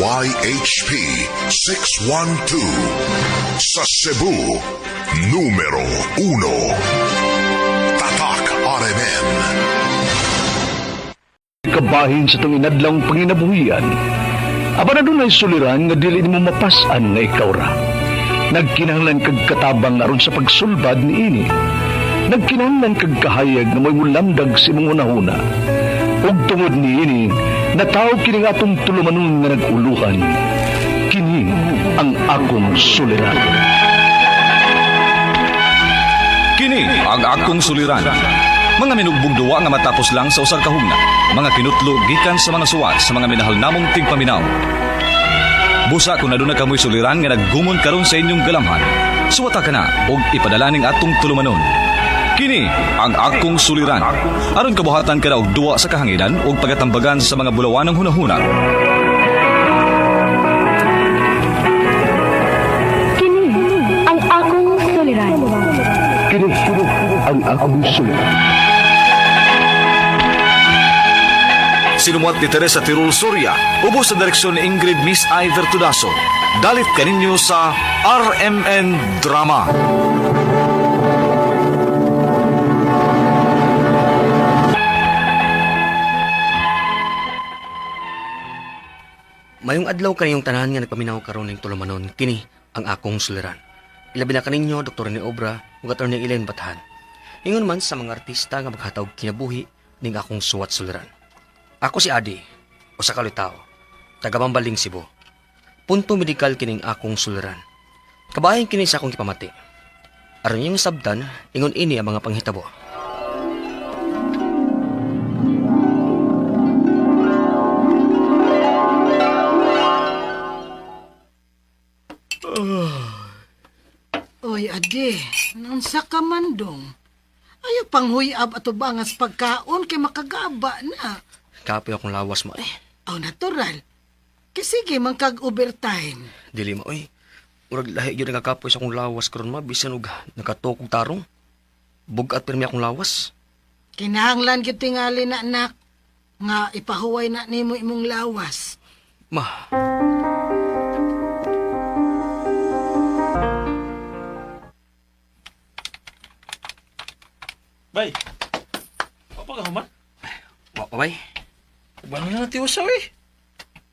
DYHP 612. Sa Cebu, numero 1. Tatak RMN. Kabahin sa itong inadlang panginabuhian. Apan adunay suliran nga dili nimo mapas-an nga ikaw ra. Nagkinahanglan kag katabang aron sa pagsulbad niini. Nagkinahanglan kag kahayag nga mo'y mulamdag sa imong hunahuna. Ug tungod niini, nataw kini nga atong tulumanon nga nag-uluhan. Kini ang akong suliran. Kini ang akong suliran. Mga minugbog duwa nga matapos lang sa usag kahugna. Mga kinutlo gikan sa mga suwat sa mga minahal namong tigpaminaw. Busa kung aduna kamoy suliran nga naggumon karon sa inyong galamhan. Suwata ka na og ipadala ning atong tulumanon. Kini ang akong suliran. Aron kabuhatan ka na og duwa sa kahanginan ug pagatambagan sa mga bulawanong hunahuna. Kini ang akong suliran. Kini ang akong suliran. Sinumuat ni Teresa Tirul Soria, ubos sa direksyon ni Ingrid Miss Iver Tudaso. Dalit kaninyo sa RMN Drama. Mayong adlaw kaniyong tanan nga nagpaminaw karon ning tulumanon kini ang akong suliran. Ilabi na kaninyo Dr. ni Obra ug Attorney Elaine Bathan. Ingon man sa mga artista nga maghatag kinabuhi ning akong suwat suliran. Ako si Adi, usa ka lutaw, taga Mambaling, Cebu. Punto medikal kining akong suliran. Kabahin kini sa akong gipamati. Aron iyong sabdan, ingon ini ang mga panghitabo. Oy, ade, unsa ka man dong? Ayaw pang huyab ato bangas pagkaon kay makagaba na. Kapoy akong lawas mo eh. Aw, natural. Kay sige man kag overtime. Dili ma oy. Murag lahi gyud nagakapoy sa akong lawas karon ma bisan og nakatukog tarong. Bug-at pirmi akong lawas. Kinahanglan gyud tingali na anak nga ipahuway na nimo imong lawas. Ma. Bay, apa ka human? Wa pa bay. Uban na natin usaw eh.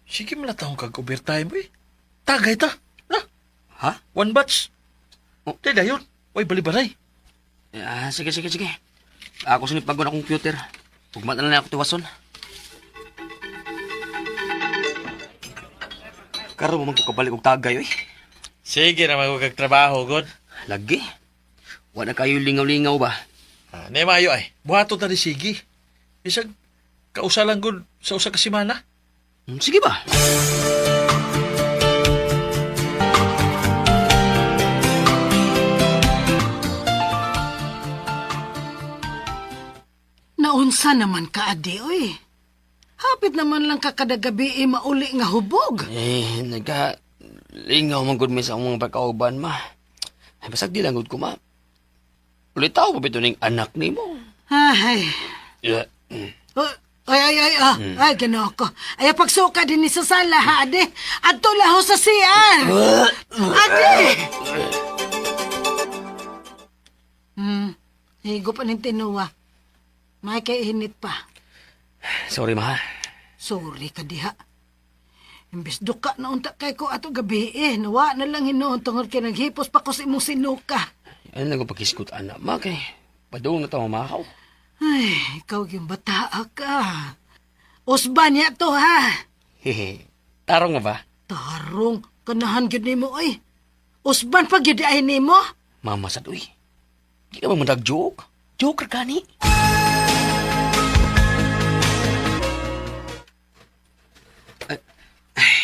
Sige mo natahong kag overtime eh. Tagay ta. Na, Ha? one batch. Oh. Di dayon. Oy, balibalay. Ah, sige sige sige. Ako sunod pagod akong computer. Ugma na lang ako tiwason. Karon mo man ko kabalik og tagay oy. Sige na mag trabaho, god. Lagi. Wa na kayo lingaw-lingaw ba? Ah, ne maayo ay. Buhato ta di sige. Bisag kausalan gud sa usa ka semana. Sige ba? Naunsa naman ka, ade, oy. Hapit naman lang ka kada gabi eh, mauli nga hubog. Eh, nagka lingaw man gud mi sa akong mga pagkauban ma. Ay, basag di lang gud ko ma. Ulitaw pa bito ning anak nimo. Ay, Yeah. Oy, ay, ay, ay, ah, ay, ginoo ko. Ay, pagsuka din ni sa sala, ha, ade. Adto laho sa CR. Ade! Higo pa ning tinuwa. May kay init pa. Sorry ma. Sorry ka diha. Imbes duka na unta kay ko ato gabi eh. Nawa na lang hinuon tungod kay naghipos pa ko sa imong sinuka. Ano lang ko pagkiskot anak ma kay padung na ta mamahaw. Ay, ikaw yung bataa ka. Usba niya to ha. Hehe. Tarong nga ba? Tarong, kanahan gyud nimo oy. Usban pa gyud ay nimo. Mama sad uy. Di ka ba mandag joke? Joker gani. Ay, ay.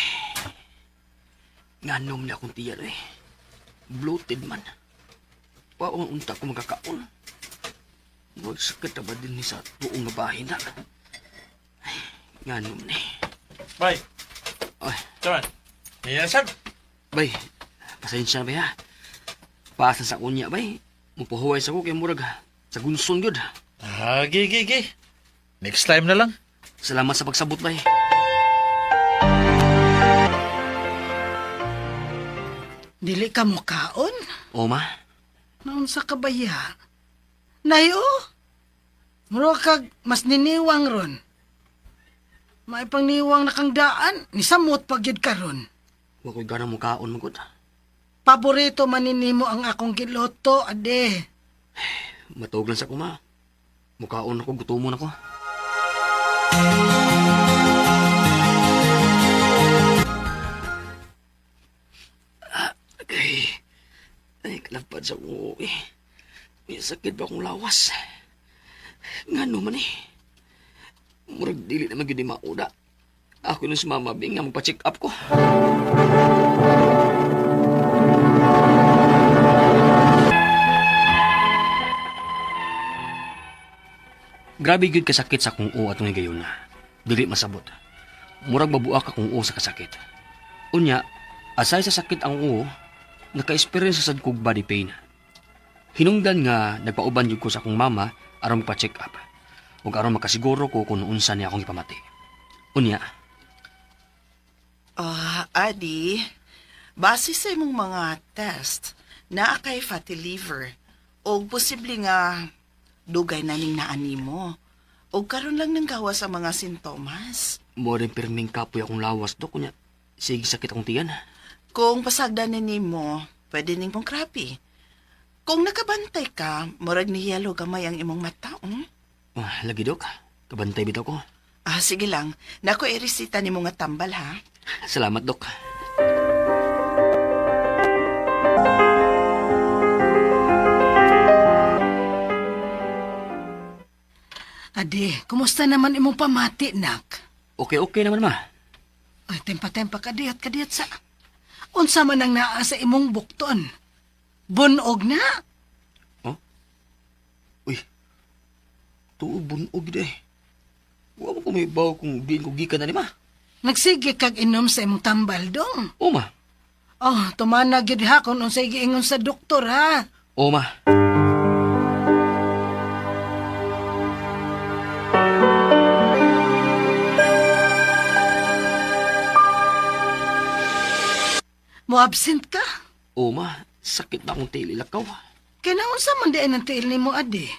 Nganom na akong tiyan eh. Bloated man. Wa ang unta ko magkakaon. Magsakit na ba din ni sa buong nga bahin na? Ay, nganom ni. Bay, Ay, taman. Niya sad. bay, pasensya na bay ha. Paasa sa kunya bay. Mupahuway sa ko kay murag sa gunson gyud. Ah, gi, gi, gi. Next time na lang. Salamat sa pagsabot bay. Dili ka mukaon? O ma, Naunsa ka ba ya? Nay, oh! Mura kag mas niniwang ron. Maipangniwang na kang daan, nisamot pag yun karon. wa ko'y gana mukaon magod. Paborito man nimo ang akong giloto, ade. Matuog lang sa kuma. Mukaon ako, gutomon ako. Ah, okay. Ay, kalapad sa uo eh. May sakit ba akong lawas? Ngano man eh. Murag dili naman gyud ni mauda. Ako nung si Mama Bing nga magpa-check up ko. Grabe gyud kasakit sa akong uo atong higayon na. Dili masabot. Murag mabuak akong uo sa kasakit. Unya, asay sa sakit ang uo, naka-experience sa sad kog body pain. Hinungdan nga nagpauban gyud ko sa akong mama aron magpa-check up. Ug aron makasiguro ko kung unsa niya akong ipamati. Unya, Ah, Adi, base sa imong mga test, naa kay fatty liver og posible nga dugay na ning naani mo. Og karon lang nang gawas ang mga sintomas. mo rin pirming kapoy akong lawas dok unya. Sige sakit akong tiyan. Kung pasagdan na nimo, pwede ning pong krapi. Kung nakabantay ka, murag nihiyalo gamay ang imong mata, Ah, lagi dok. Kabantay bitaw ko. Ah, sige lang. Nako iresita nimo nga tambal ha. Salamat dok. Ade, kumusta naman imong pamati, nak? Okay okay naman ma. Ay, tempa-tempa kadiyot, kadiyot sa. Unsa man ang naa sa imong bukton? Bunog na? Uy, tuo bunog gid eh. Wa mo ko may baw kung diin ko gikan na ni ma. Nagsige kag inom sa imong tambal dong. O ma. Oh, tumana gyud ha kung unsay giingon sa doktor ha. O ma. Mo absent ka. O ma, sakit na akong tiil ilakaw. Kay naunsa man di ay nang tiil nimo ade.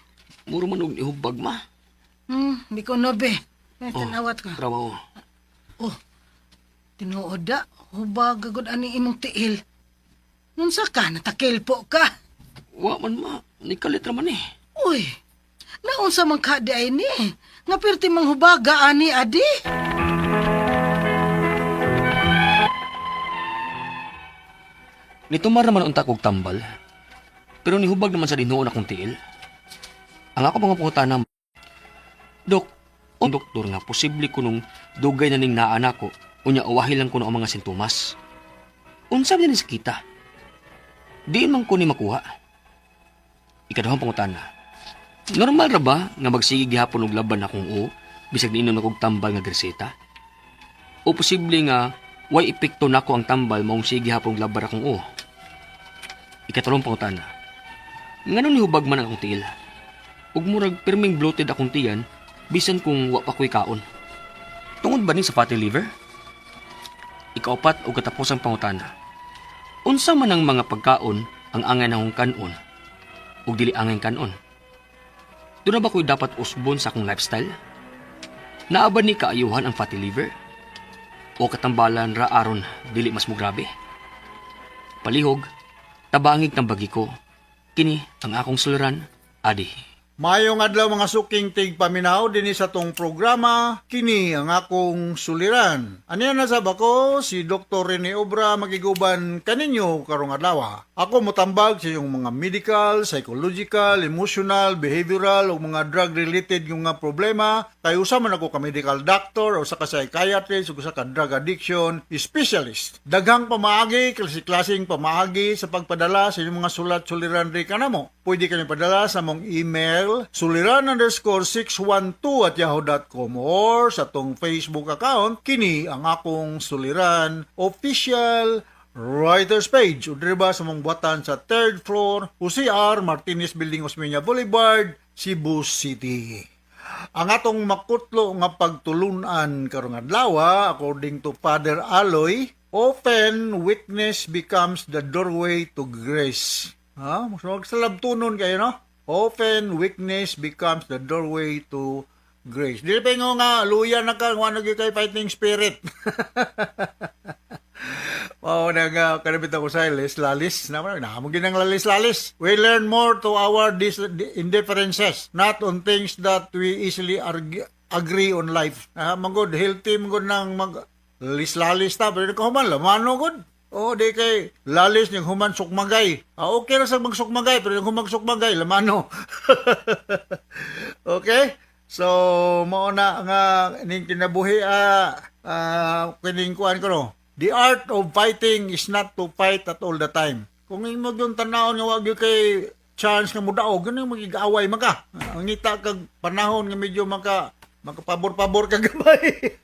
Muro man og nihubag ma. Di ko nobe. May tanawat ka. Trabaho. Oh, tinuod da, hubag gagod ani imong tiil. Unsa ka, natakil po ka. Wa man ma, nikalit ra man eh. Uy, naunsa man ka di ay ni? Nga perti mang hubaga ani adi? Nitumar naman unta kog tambal. Pero nihubag naman sa dinuon akong tiil. Ang ako mga pangutana, Dok, o doktor nga posible ko nung dugay na ning naa nako, unya uwahi lang kuno ang mga sintomas. Unsa man ni sakita? Diin man ko ni makuha. Ikaduhang pangutana. Normal ra ba nga magsige gihapon og laban akong o bisag niinom na kog tambal nga greseta? O posible nga way epekto nako ang tambal maong sige gihapon og laban akong o? Ikatulong pangutana. Ngano nihubag man ang akong tiil? Ug murag pirming bloated akong tiyan bisan kung wa pa ko'y kaon. Tungod ba ni sa fatty liver? Ikaupat o katapusang pangutana. Unsa man ang mga pagkaon ang angay nahong kanon ug dili angay kanon? Doon na ba ko'y dapat usbon sa akong lifestyle? Naa ba ni kaayuhan ang fatty liver? O katambalan ra aron dili mas mugrabe? Palihog, tabangig ng bagi ko. Kini ang akong suliran, Adi. Maayong adlaw mga suking tigpaminaw dinhi sa tong programa kini ang akong suliran. Aniya na sab ako si Dr. Rene Obra magiguban kaninyo karong adlaw. Ako motambag sa inyong mga medical, psychological, emotional, behavioral ug mga drug related yung mga problema. Kay usa man ako ka medical doctor o sa ka psychiatrist ug usa ka drug addiction specialist. Daghang pamaagi, klase-klaseng pamaagi sa pagpadala sa inyong mga sulat suliran ri kanamo. Pwede kami padala sa mong email suliran_612@yahoo.com or sa tong Facebook account kini ang akong suliran official writers page o diri ba sa mong buhatan sa third floor UCR Martinez Building, Osmeña Boulevard, Cebu City. Ang atong makutlo nga pagtulunan karong adlaw, according to Father Aloy, Often, weakness becomes the doorway to grace. Ha? Mas magsalabtunon kayo, no? Often, weakness becomes the doorway to grace. Dili pa ingon nga, luya na ka, wala na kay fighting spirit. Oo, nang kanabit ako sa lalis, lalis. Naman, nakamong ginang lalis, lalis. We learn more to our indifferences, not on things that we easily agree on life. Ah, magod, healthy, magod nang mag lalis-lalis ta, pero human, lamano god. Oo, di kay lalis niyang human sukmagay. Ah, okay ra sa magsukmagay, pero yung humang sukmagay, lamano. Okay? So, mao na nga ning kinabuhi kining kuan ko, no. The art of fighting is not to fight at all the time. Kung imo gyud tanawon nga wa gyud kay chance nga mudaog, ganun magigaway man ka. Ang ngita kag panahon nga medyo makapabor-pabor ka gamay.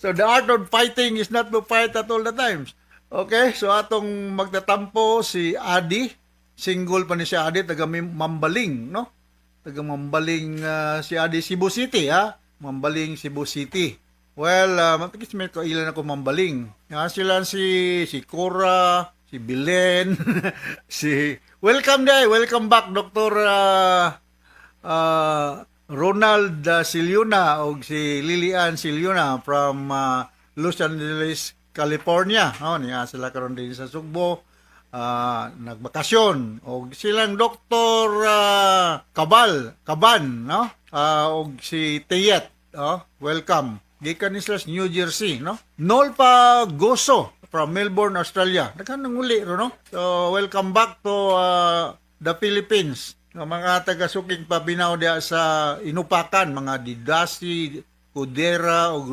So the art of fighting is not to fight at all the times. Okay, so atong magtatampo si Adi, single pa ni si Adi, taga Mambaling, no? Taga Mambaling si Adi, Cebu City, ha? Mambaling, Cebu City. Well, matigis may kailan ako Mambaling. Nga sila si Cora, si Belen, si Welcome day, welcome back, Dr. Ronald Siliuna o si Lilian Siliuna from Los Angeles, California. Oh, niya sila karon din sa Sugbo. Nagbakasyon og silang Dr. Kabal, Kaban, no? Og si Teyet, oh, welcome. Gikan ni sila sa New Jersey, no? Nolpa Goso from Melbourne, Australia. Daghan nang uli ro, no? So welcome back to the Philippines. Nga mga taga-suking paminaw diya sa Inupakan, mga Didasi, Kudera o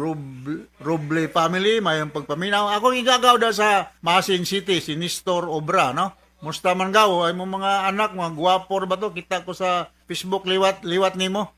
Roble family, mayong pagpaminaw. Ako igagaw da sa Maasin City, si Nestor Obra, no? Musta man gaw, ay mo mga anak, mga gwapo ba to? Kita ko sa Facebook liwat liwat nimo.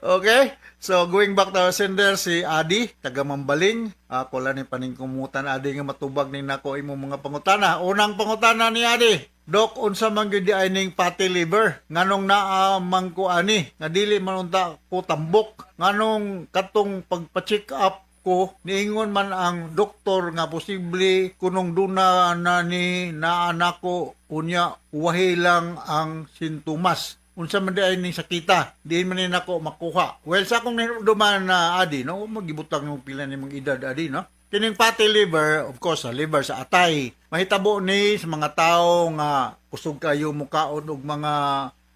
Okay? So, going back to our sender, si Adi, taga Mambaling. Ako lang ni paningkumutan, Adi, nga matubag ni nako imong mga pangutana. Unang pangutana ni Adi: "Dok, unsa man gyud di ay ning fatty liver? Nganong naa man ko ani? Nga dili man unta ko tambok. Nganong katong pagpa-check up ko, niingon man ang doktor nga posible kunong duna na ni naa nako, unya uwahi lang ang sintomas. Unsa man di ay ning sakita? Di man ni nako makuha." Well, sa akong hinumduman na, Adi, no, magibutang ng pila ni mong edad, Adi, no? Kining fatty liver, of course, sa liver, sa atay. Mahitabo ni sa mga tao nga kusog kayo mukaon og mga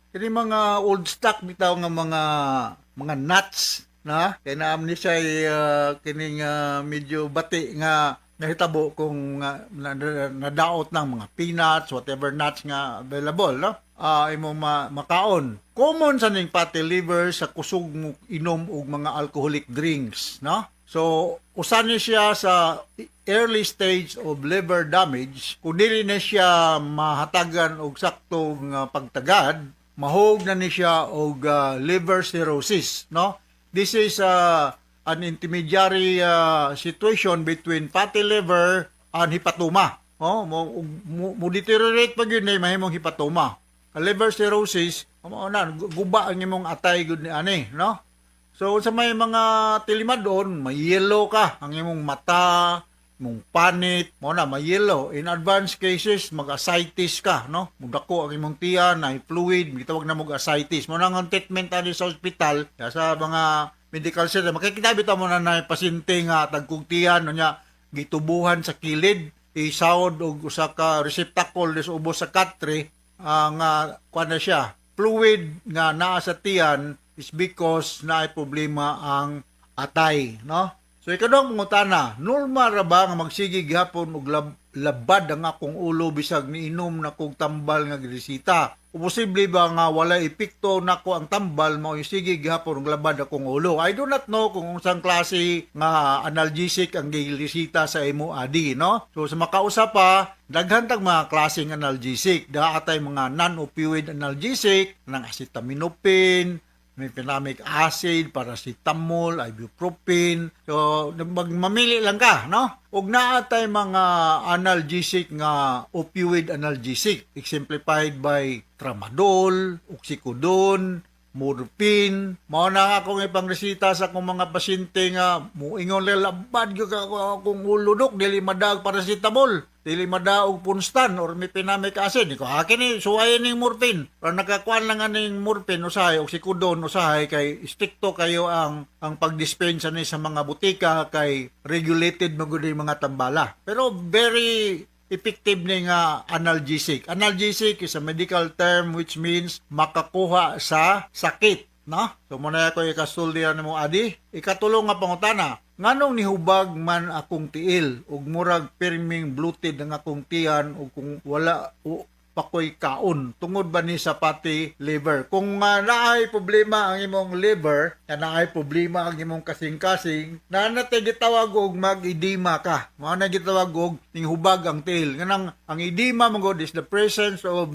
kini mga old stock bitaw nga mga nuts na kay naam ni siya kining medyo bati nga nahitabo kung nadaot ng mga peanuts, whatever nuts nga available, no? Imo makaon. Common sa ning fatty liver sa kusog mo inom og mga alcoholic drinks, no? So, usa ni siya sa early stage of liver damage. Kung dili na siya mahatagan og sakto nga pagtagad, mahog na ni siya og liver cirrhosis, no? This is an intermediary situation between fatty liver and hepatoma. Oh, mo deteriorate pa gyud ni mahimong hepatoma. Ang liver cirrhosis, mao na guba ang imong atay gud ni ani, no? So sa may mga tilimadon, may yellow ka ang imong mata, imong panit, mo na may yellow. In advanced cases, mag-ascites ka, no? Mudako ang imong tiyan, na fluid, gitawag na mo ascites. Mo na ang treatment ani sa ospital, ya, sa mga medical center, makikita bitaw mo na na pasyente nga tagkog tiyan, no, nya gitubuhan sa kilid, isawod og usa ka receptacle sa ubos sa katre, ang kuan na siya, fluid nga naa sa tiyan is because naay problema ang atay, no? So ikaduhang pangutana: "Normal ra ba nga magsige gihapon og labad ang akong ulo bisag niinom na kog tambal nga giresita? O posible ba nga walay epekto nako ang tambal, mao sige gihapon og labad akong ulo?" I do not know kung unsang klase nga analgesic ang giresita sa imo, Adi, no? So sa makausa pa, daghan tag mga klaseng analgesic. Naa tay mga non-opioid analgesic, ng acetaminophen, mefenamic acid, paracetamol, ibuprofen. So, mamili lang ka, no? Ug naa tay mga analgesic nga opioid analgesic, exemplified by tramadol, oxycodone, morphine. Mao na nga akong ipangresita sa akong mga pasyente nga muingon nila, "Labad gyud ka akong ulo, dok, dili madaog paracetamol, dili madaog Ponstan or mefenamic acid." Ko akin ni suwayan ning morphine. Pero nakakuan lang aning morphine usahay og oxycodone usahay kay strikto kayo ang pagdispensa ni sa mga butika kay regulated man gud yung mga tambala. Pero very effective ni nga analgesic. Analgesic is a medical term which means makakuha sa sakit, no? So muna ako ikasulti nimo, Adi. Ikatulo nga pangutana, nganong nihubag man akong tiil ug murag pirming bloated ang akong tiyan ug kung wala o pakoy kaon? Tungod ba ni sa fatty liver? Kung naay problema ang imong liver, na naay problema ang imong kasing-kasing, na natay gitawag og mag-edema ka. Mao na gitawag og hubag ang tiil. Nganang ang edema man gud is the presence of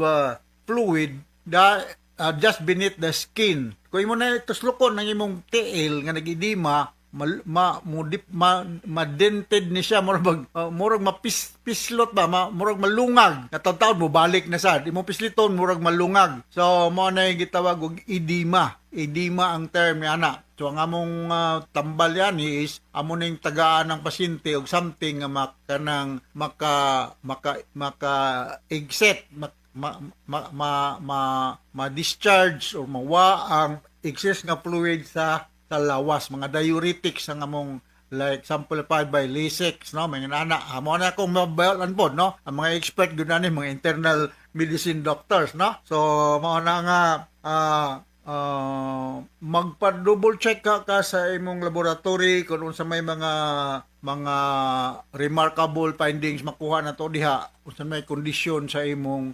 fluid that just beneath the skin. Kung imo na tuslokon ang imong tiil nga nag-edema, mal, ma, mudip, ma, madented ni siya, murag murag mapis pislot ba, murag malungag. Katawtawd mo balik na sad imo pisliton, murag malungag. So mo na yung gitawag og edema. Edema ang term ni ana. So ang among tambal yan is amo ning tagaan ng pasyente og something nga makanang maka maka maka exit, mak, ma, ma, ma, ma, ma-discharge or mawa ang excess nga fluid sa lawas. Mga diuretics ang among, like exemplified by Lasix, no? Mga nana amo na akong mabayalan pod, no? Ang mga expert gud ani mga internal medicine doctors, no? So mao na nga magpa-double check ka sa imong laboratory kung unsa may mga remarkable findings makuha na to diha, unsa may kondisyon sa imong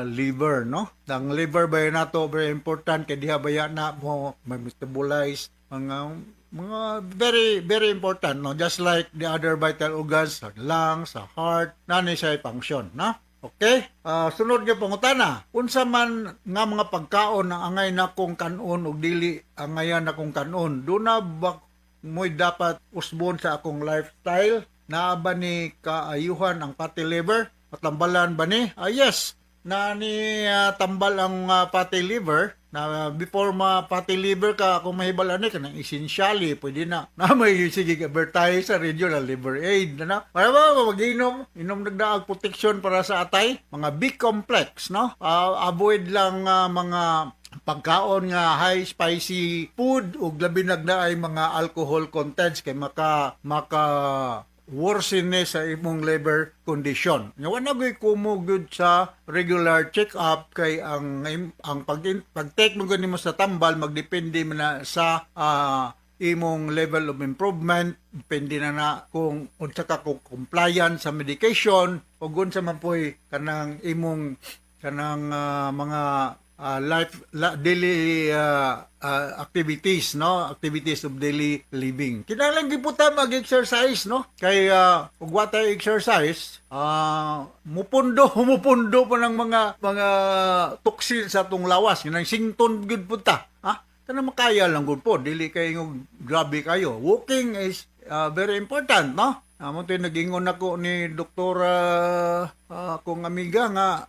liver, no? Ang liver ba nato very important kay diha baya na mo may metabolize mga very very important, no? Just like the other vital organs, sa lungs, sa heart, nani siya function, no? Okay, sunod nga pangutana, unsa man nga mga pagkaon ang angay nakong kanon ug dili angayan nakong kanon? Duna ba mo'y dapat usbon sa akong lifestyle? Naa ba ni kaayuhan ang fatty liver? Matambalan ba ni? Ah, yes, na ni tambal ang fatty liver. Na before ma fatty liver ka, kung mahibalan ni kanang essentially pwede na na may sige advertise sa radio na liver aid na na para ba mag-inom inom nagdaag protection para sa atay, mga B complex, no? Avoid lang mga pagkaon nga high spicy food ug labi na ay mga alcohol contents kay maka maka worsen ni sa imong liver condition. Nga wala gyud kumo gyud sa regular check-up kay ang pag pag-take mo gani mo sa tambal magdepende man na sa imong level of improvement, depende na na kung unsa ka kung compliant sa medication o unsa man po'y kanang imong kanang mga daily activities, no? Activities of daily living. Kinahanglan gyud po ta mag-exercise, no? Kay ug wa tayo exercise, mupundo mupundo pa ng mga toxin sa atong lawas. Kanang sington gyud po ta, ha? Kanang makaya lang gud po, dili kay grabe kayo. Walking is very important, no? Amo to nagingon ako ni Doktor akong amiga nga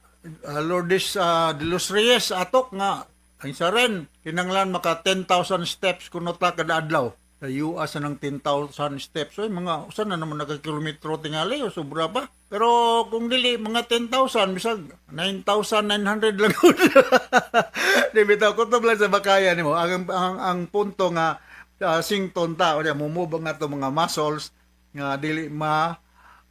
Lourdes de los Reyes atok nga ang sa ren kinanglan maka 10,000 steps kuno ta kada adlaw. Sa US ng 10,000 steps. So, mga usa na naman nagka-kilometro tingali o sobra pa. Pero kung dili mga 10,000, bisag 9,900 lang. Di bitaw ko lang sa makaya nimo. Ang punto nga sington ta o mumove ang ato mga muscles nga dili ma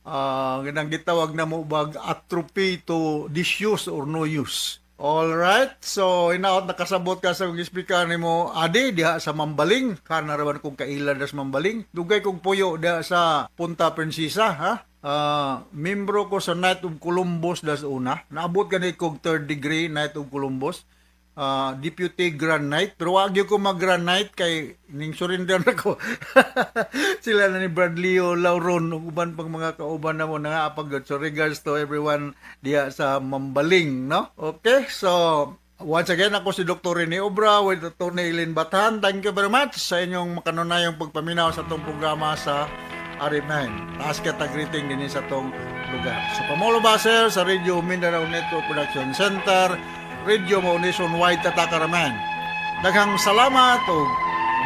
ganang gitawag na mo bag atrophy to disuse or no use. All right. So hinaot nakasabot ka sa kong speaker nimo, Adi, diha sa Mambaling. Kana ra kong kaila sa Mambaling. Dugay kong puyo diha sa Punta Princesa, ha? Membro ko sa Knight of Columbus das una. Naabot gani kog third degree Knight of Columbus. Deputy Grand Knight, pero wag gyud ko mag Grand Knight kay ning surrender na ko. Sila na ni Bradley o Lauron ug uban pang mga kauban namo nga So regards to everyone diha sa Mambaling, no? Okay, so once again, ako si Dr. Rene Obra with Dr. Eileen Bathan. Thank you very much sa inyong makanunayong pagpaminaw sa atong programa sa RM9. Taas ka greeting din sa atong lugar. So Pamulo Baser sa Radio Mindanao Network Production Center, Radio Mo Nationwide Tatakaraman. Daghang salamat ug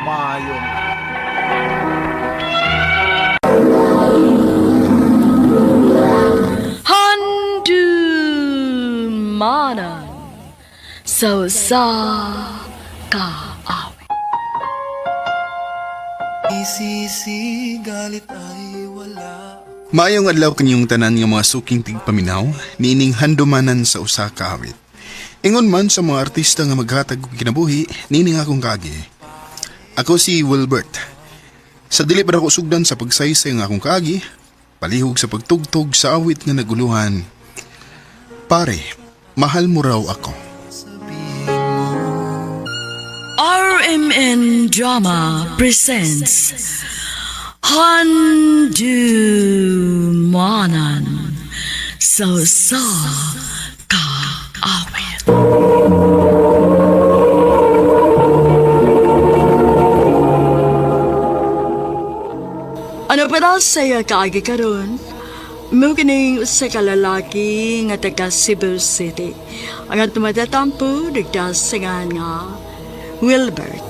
maayong Handumanan sa usa ka awit. Maayong adlaw kanyong tanan nga mga suking tigpaminaw, niining handumanan sa usa ka awit. Ingon man sa mga artista nga maghatag og kinabuhi, niining akong kaagi. Ako si Wilbert. Sa dili pa ako sugdan sa pagsaysay nga akong kaagi, palihog sa pagtugtog sa awit nga naguluhan. Pare, mahal mo raw ako. RMN Drama presents Handumanan sa usa ka awit. Ano pa daw sa'yo kaagi karon? Mukining usa ka lalaki nga taga Cebu City. Ang atong matatampo, nagdasingan nga Wilbert.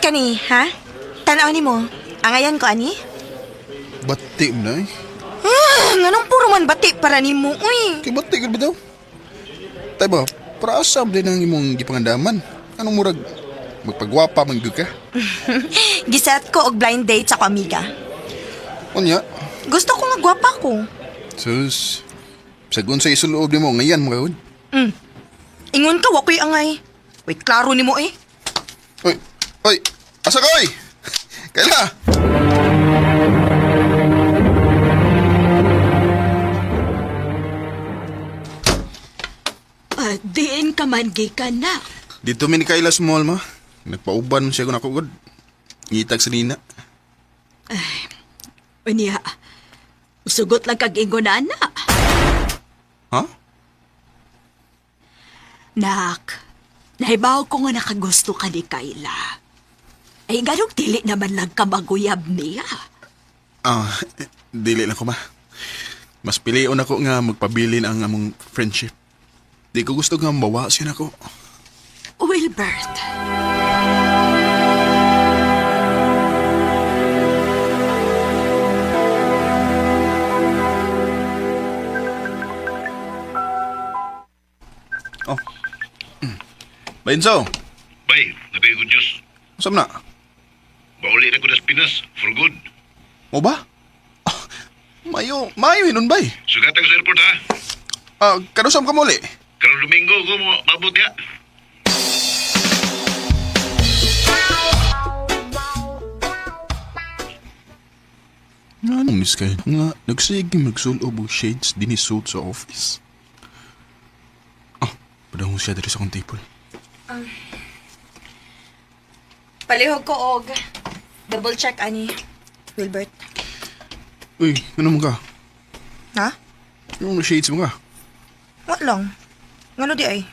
Kani, ha? Tanaw ni mo. Angayan ko, ani? Bati mo na eh. Ah, nganong puro man bati para nimo, uy. Kay bati ka ba daw? Tay ba, para asam din ang imong gipangandaman. Anong murag, magpagwapa man gyud ka? Giset ko og blind date sa ko amiga. Unya, Gusto ko nga gwapa ko. Sus, sagun sa isuloob nimo ngayon mga gud. Ingon ka, wakoy angay. Uy, klaro nimo eh. Oy, oy, asa ka oy? Kaila? Diin ka man gikan na. Dito mi ni Kaila sa mall ma. Nagpauban man siya kun ako gud. Ngitag sa nina. Unya, sugot lang kag ingon na anak. Ha? Nak, nahibaw ko nga nakagusto ka ni Kayla. Ay, ganong dili naman lang ka maguyab niya. Ah, dili lang ko ma. Mas pilion ako nga magpabilin ang among friendship. Di ko gusto nga mawa siya nako. Wilbert. Oh. Bainso, Bay, nabi good news. saan na? Bauli na ko das Pinas, for good. Mo ba? Ah, mayo, mayo hinon bay. Sugatan ko sa airport ha. Ah, kanusam ka muli. Karong Domingo ko mo mabot ya. Nga nung miss kayo nga, nagsige magsulob og shades din suit sa office. Ah, padahon siya diri sa akong table. Palihog ko og double check ani. Wilbert. Uy, ano mo ka? Ha? Anong shades mo ka? What lang? Ngano di ay?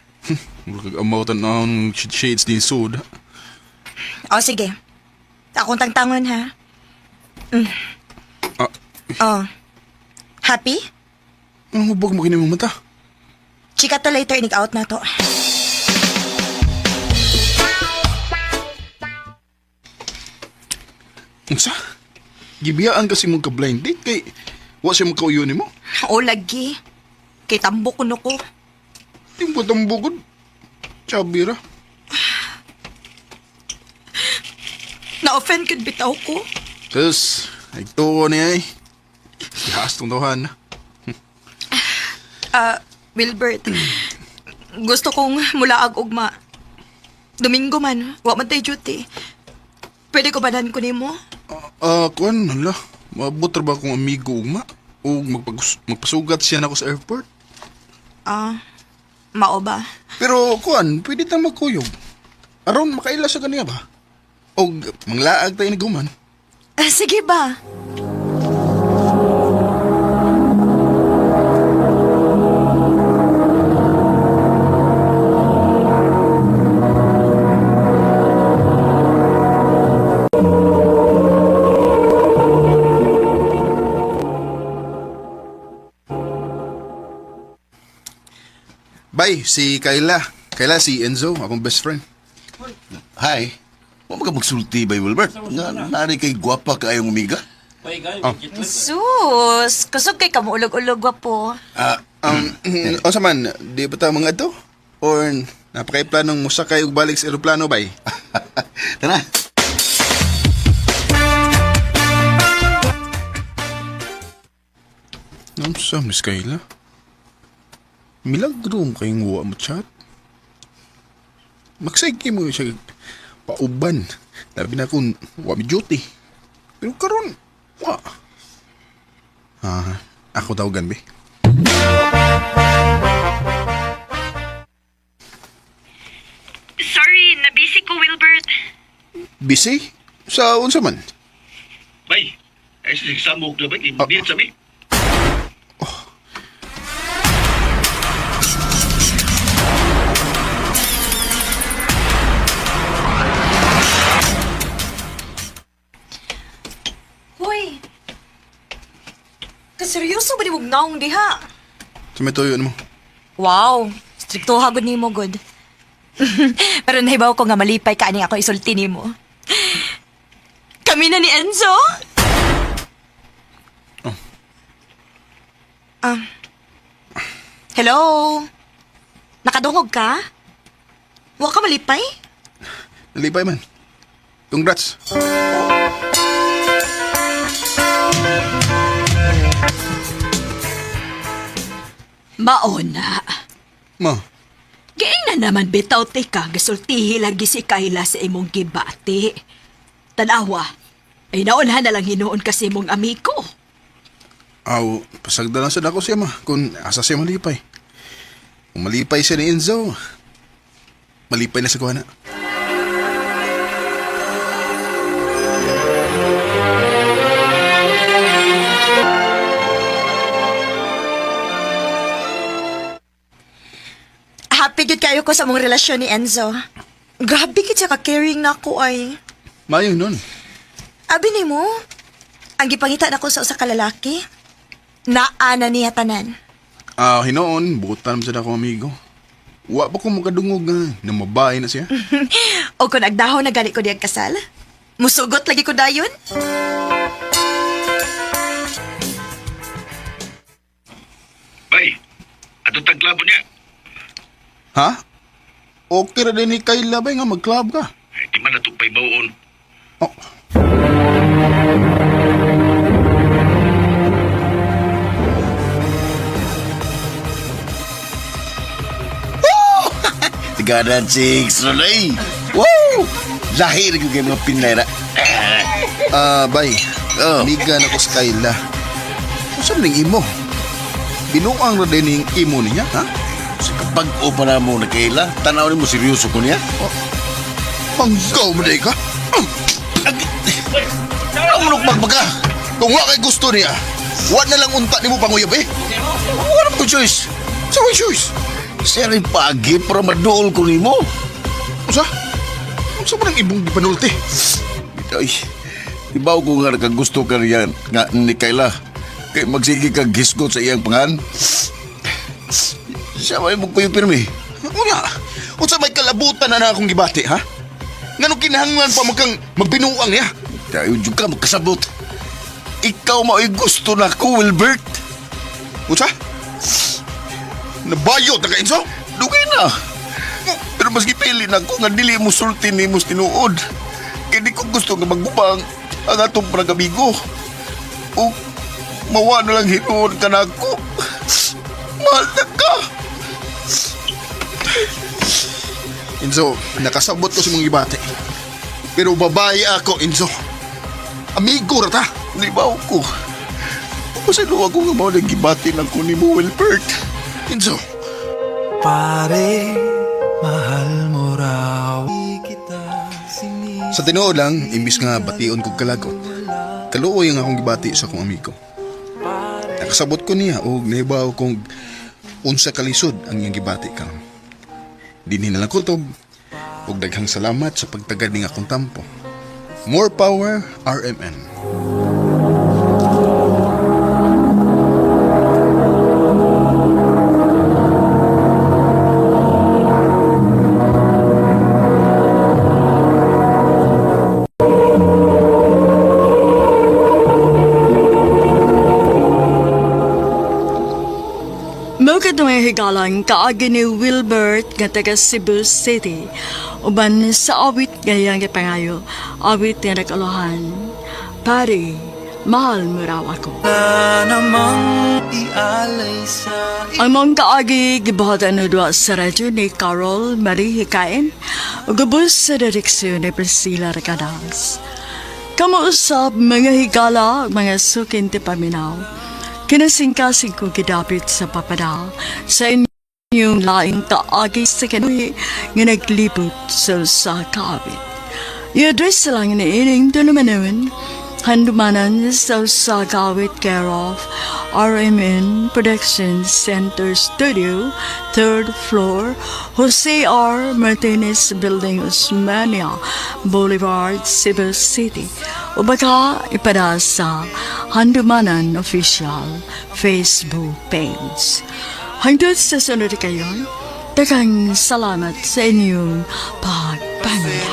Mura kag amaw tan-awon shades din suit. O sige. Akong tangtangon ha. Ah, Oh. Happy? anong hubog mo kini mong mata? Chika ta later inig out na to. Unsa? Gibiyaan kasi mong ka-blind date kay wa siya magkauyo nimo. O lagi. Kay tambo kuno ko. Di mo tambugod. Chabi ra. Na-offend kid bitaw ko. Sus, ay tuo niya eh. Gihas tong tawhan. Ah, Wilbert. Gusto kong mulaag ugma. Domingo man, wa man tay duty. Pwede ko badan ko nimo? Ah, kuan, hala. Maabot ra ba akong amigo ugma? O magpasugat siya nako sa airport? Ah, mao ba? Pero kuan, pwede tang magkuyog. Aron makaila sa kaniya ba? Og manglaag tayo ni guman. Ah, sige ba? Bye, si Kayla. Kayla, si Enzo, akong best friend. Hi. Wa man ka magsulti bay Wilbert. Nga nari kay gwapa kaayong umiga. Oh. Sus, kusog kay kamuulog-ulog wa po. Ah, Unsa man, di ba ta mga to? Or napakay planong musakay og balik sa eroplano bay? Tara. Unsa, Miss Kayla? Milagro mo kayong wa mo chat. Magsige mo siya pauban. Labi na kung wa mi duty. Pero karon wa. Ah, ako tawagan be. Sorry, nabisi ko, Wilbert. Busy? Sa unsa man? Bay, ay samok na ba? Ibigit sa mi. Hoy! Kaseryoso ba ni mong naong diha? Sa may tuyo mo. Wow, strikto hagod nimo good. Pero nahibaw ko nga malipay ka ani ako isulti nimo. Kami na ni Enzo? Oh. Ah. Hello? Nakadungog ka? Wa ka malipay? Nalipay man. Congrats. Maona. Ma, Giing na naman bitaw tika, gisultihi lagi si Kayla sa imong gibati. Tanawa, ay naunhan na lang hinuon kasi imong amigo. aw, pasagda lang sad ako siya ma, kung asa siya malipay. Kung malipay siya ni Enzo, malipay na sa kuha na. Happy gyud kayo ko sa mong relasyon ni Enzo. Grabe gid siya ka-caring na ako ay. Mayo nun. Abi nimo, ang gipangita nako sa usa ka lalaki, naa na niya tanan. Ah, hinoon, butan man sad ako amigo. Wa pa ko makadungog nga, namabae na siya. O kung agdahon na gani ko diyang kasal, musugot lagi ko dayon. Bay, ato tagklabo niya. Ha? Okay ra din ni Kayla ba nga mag-club ka? Ay, di man natupay bawon. Oh. Tigana chicks Rolay. Wow! Lahir ko kay mga pinera. Ah, bay. Oh. Amiga na ko sa Kayla. Unsa man ning imo? Binuang ra din ning imo niya, ha? Sa kapag o pa na mo na kaila, tanaw ni mo seryoso ko niya. Oh. Panggaw mo day ka? Ang munok magbaga. Kung wa kay gusto niya, wa na lang unta nimo panguyab eh. Wala ko choice. Sa way choice. Siya rin paagi para maduol ko nimo. Unsa? Unsa man ang imong gipanulti? Ay, ibaw ko nga nakagusto ka riyan nga ni Kayla. Kay magsige kag gisgot sa iyang pangan. Siya may mo kuyo pirmi. Unya, unsa may kalabutan na na akong gibati, ha? Ngano kinahanglan pa magkang magbinuang niya? Tayo jud ka magkasabot. Ikaw mao'y gusto na ko, Wilbert. Unsa? Nabayot na ka, Enzo? Dugay na. Pero mas gipili na ko nga dili mo sulti nimo sa tinuod. Kay di ko gusto nga magubang ang atong panagamigo. O mawa na lang hinuon ka na ako. Mahal na ka. Enzo, nakasabot ko sa mong gibati. Pero babae ako, Enzo. Amigo ra ta. Libaw ko. Pasalo ako nga mao nang gibati lang ko nimo, Wilbert. Enzo, Pare, mahal mo raw kita. Sa tinuod lang, imbis nga bation kog kalagot, kaluoy ang akong gibati sa akong amigo. Nakasabot ko niya og nahibaw kung unsa kalisod ang iyang gibati karon. Dinhi na lang kutob ug daghang salamat sa pagtagad ning akong tampo. More power, RMN. Mao kadtong higalang kaagi ni Wilbert nga taga Cebu City. Uban sa awit nga iyang gipangayo, awit nga nag-uluhan. Pare, mahal mo raw ako. Ang mong kaagi gibuhatan na duwa sa radyo ni Carol Marie Hikain ug gubos sa direksyon ni Priscilla Recadas. Kamuusap mga higala, ug mga sukin ti paminaw. Kinasingkasing ko gidapit sa papada sa inyong laing kaagi sa kanuhi nga naglibot sa usa ka awit. I-address lang ni ining tulumanon, handumanan sa usa ka awit care of RMN Production Center Studio, third floor, Jose R. Martinez Building, Osmania Boulevard, Cebu City. O baka ipada sa Handumanan Official Facebook page. Hangtod sa sunod kayon, daghang salamat sa inyong pagpamilya.